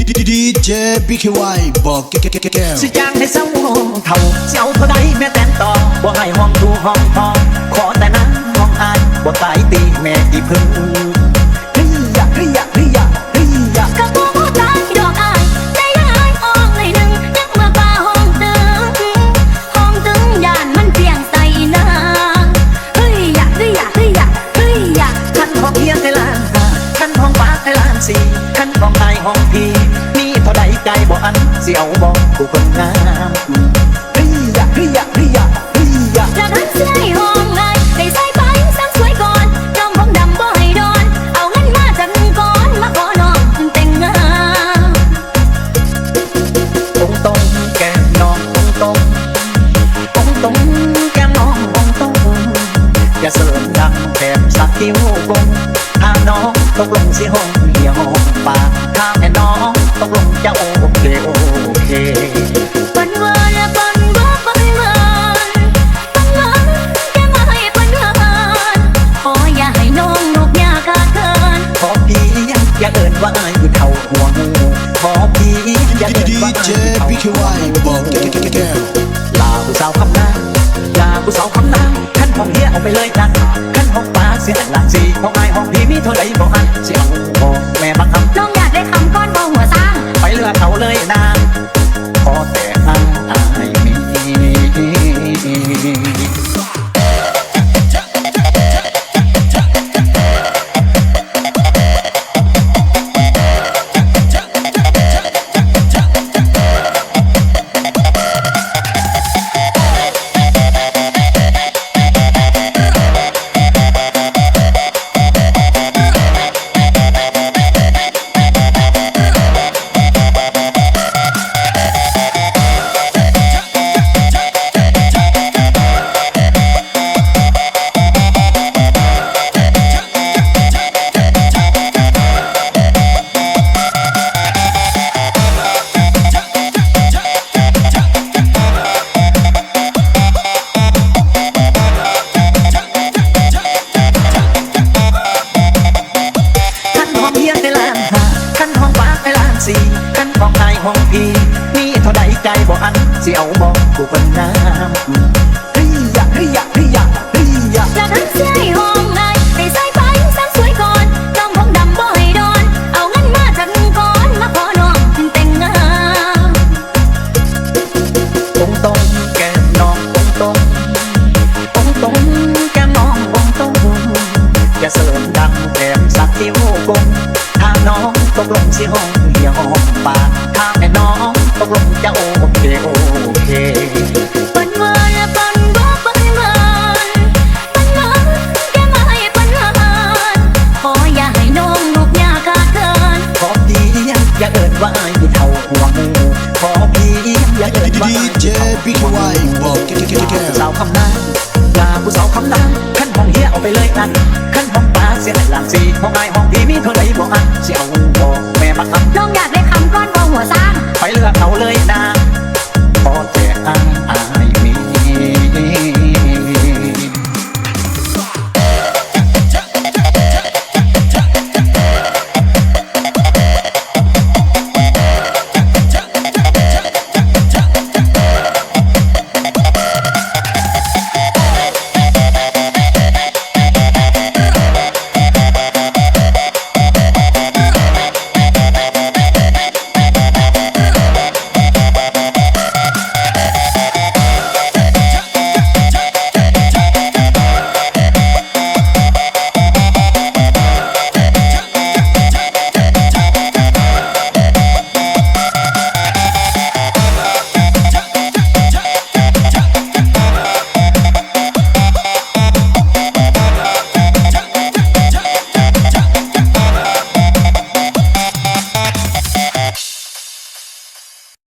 ດີເຈ ບີເຄວາຍ ບອກແກ້ວ ຊິຈ້າງໃຫ້ເຊົາຮ້ອງເຖົ້າ ຊິເອົາເທົ່າໃດແມ່ແຕນຕອບ ບໍ່ໃຫ້ຮ້ອງດູຮ້ອງທໍ ຂໍແຕ່ນາງຮ້ອງອ້າຍ ບໍ່ຕາຍຕີແມ່ອີ່ເພິ່ງ. ເຮີ້ຍ ເຮີ້ຍ ເຮີ້ຍ ເຮີ້ຍ ກະບໍ່ຮູ້ຈັກດອກອ້າຍ ແຕ່ຢາກໃຫ້ອ້າຍຮ້ອງໜ້ອຍໜຶ່ງ ຍັງເມືອປ່າຮ້ອງຕຶງ ຮ້ອງຕຶງ ຢ້ານມັນປ່ຽງໃສ່ນາງ. ເຮີ້ຍ ເຮີ້ຍ ເຮີ້ຍ ເຮີ້ຍ ຄັນຂອງເຮຍໃຫ້ລ້ານຫ້າ ຄັນຂອງປ້າໃຫ້ລ້ານສີ່ ຄັນຂອງອ້າຍຂອງພີ່ ມີເທົ່າໃດຈ່າຍບໍ່ອັນ ຊິເອົາບໍ່ຜູ້ຄົນງາມ. ເຮີ້ຍ ເຮີ້ຍ ເຮີ້ຍ ເຮີ້ຍ ລະນັ້ນຊິໃຫ້ຮ້ອງໄຫ້ ໄດ້ໃສ່ໄປສາມສວຍກ່ອນ ນ້ອງຜົມດຳບໍ່ໃຫ້ດອນ ເອົາເງິນມາຈັກກ້ອນ ມາຂໍນ້ອງແຕ່ງງານ. ຕົງຕົງແກ້ມນ້ອງຕົງຕົງ ຕົງຕົງແກ້ມນ້ອງຕົງຕົງ ຢ່າເສີມດັງແຖມສັກຄິ້ວກົງ ຖ້ານ້ອງຕົກລົງຊິຮ້ອງເຮຍຮ້ອງປາ ຖ້າແມ່ນນ້ອງຕົກລົງຈະໂອເຄ ໂອເຄ. ປານຫວານ ປານບໍ່ ປານຫວານ ປານຫວານ ແກ້ມອ້າຍປານຫວານ ຂໍຢ່າໃຫ້ນ້ອງທຸກຍາກຂາດເຂີນ ຂໍພຽງຢ່າເອີ້ນວ່າອ້າຍຜູ້ເຖົ້າຫົວງູ ຂໍພຽງຢ່າເອີ້ນວ່າອ້າຍຜູ້ເຖົ້າຫົວງູ ລາຜູ້ສາວຄຳນາ ລາຜູ້ສາວຄຳນາ ຄັນຂອງເຮຍເອົາໄປເລີຍນະ ຄັນຂອງປ້າຊິໃຫ້ລ້ານສີ່ ຂອງອ້າຍຂອງພີ່ມີເທົ່າໃດບໍ່ອັນ ຊິເອົາບໍ່ແມ່ບັກຄຳ ນ້ອງຢາກໄດ້ຄຳກ່ອນບໍ່ຫົວຊ້າງ ໄປເລືອກເອົາເລີຍນາ ຂໍແຕ່ອ້າຍມີ. ຄັນຂອງເຮຍໃຫ້ລ້ານຫ້າ ຄັນຂອງປ້າໃຫ້ລ້ານສີ່ ຄັນຂອງອ້າຍຂອງພີ່ ມີເທົ່າໃດຈ່າຍບໍ່ອັນ ຊິເອົາບໍ່ຜູ້ຄົນງາມ. ເຮີ້ຍ ເຮີ້ຍ ເຮີ້ຍ ເຮີ້ຍ ລະນັ້ນຊິໃຫ້ຮ້ອງໄຫ້ ໄດ້ໃສ່ໄປສາມສວຍກ່ອນ ນ້ອງຜົມດຳບໍ່ໃຫ້ດອນ ເອົາເງິນມາຈັກກ້ອນ ມາຂໍນ້ອງແຕ່ງງານ. ຕົງຕົງແກ້ມນ້ອງຕົງຕົງ ຕົງຕົງແກ້ມນ້ອງຕົງຕົງ ຢ່າເສີມດັງແຖມສັກຄິ້ວກົງ ຖ້ານ້ອງຕົກລົງຊິຮ້ອງເຮຍຮ້ອງປາ ຖ້າແມ່ນນ້ອງຕົກລົງຈະໂອເຄ ໂອເຄ. ປານຫວານ ປານບໍ່ ປານຫວານ ປານຫວານ ແກ້ມອ້າຍປານຫວານ ຂໍຢ່າໃຫ້ນ້ອງທຸກຍາກຂາດເຂີນ ຂໍພຽງຢ່າເອີ້ນວ່າອ້າຍຜູ້ເຖົ້າຫົວງູ ຂໍພຽງຢ່າເອີ້ນວ່າອ້າຍຜູ້ເຖົ້າຫົວງູ ລາຜູ້ສາວຄຳນາ ລາຜູ້ສາວຄຳນາ ຄັນຂອງເຮຍເອົາໄປເລີຍອັນ ຄັນຂອງປ້າຊິໃຫ້ລ້ານສີ່ ຂອງອ້າຍຂອງພີ່ມີເທົ່າໃດບໍ່ອັນ ຊິເອົາບໍ່ແມ່ບັກຄຳ ນ້ອງຢາກໄດ້ຄຳກ່ອນບໍ່ຫົວຊ້າງ ໄປເລືອກເອົາເລີຍ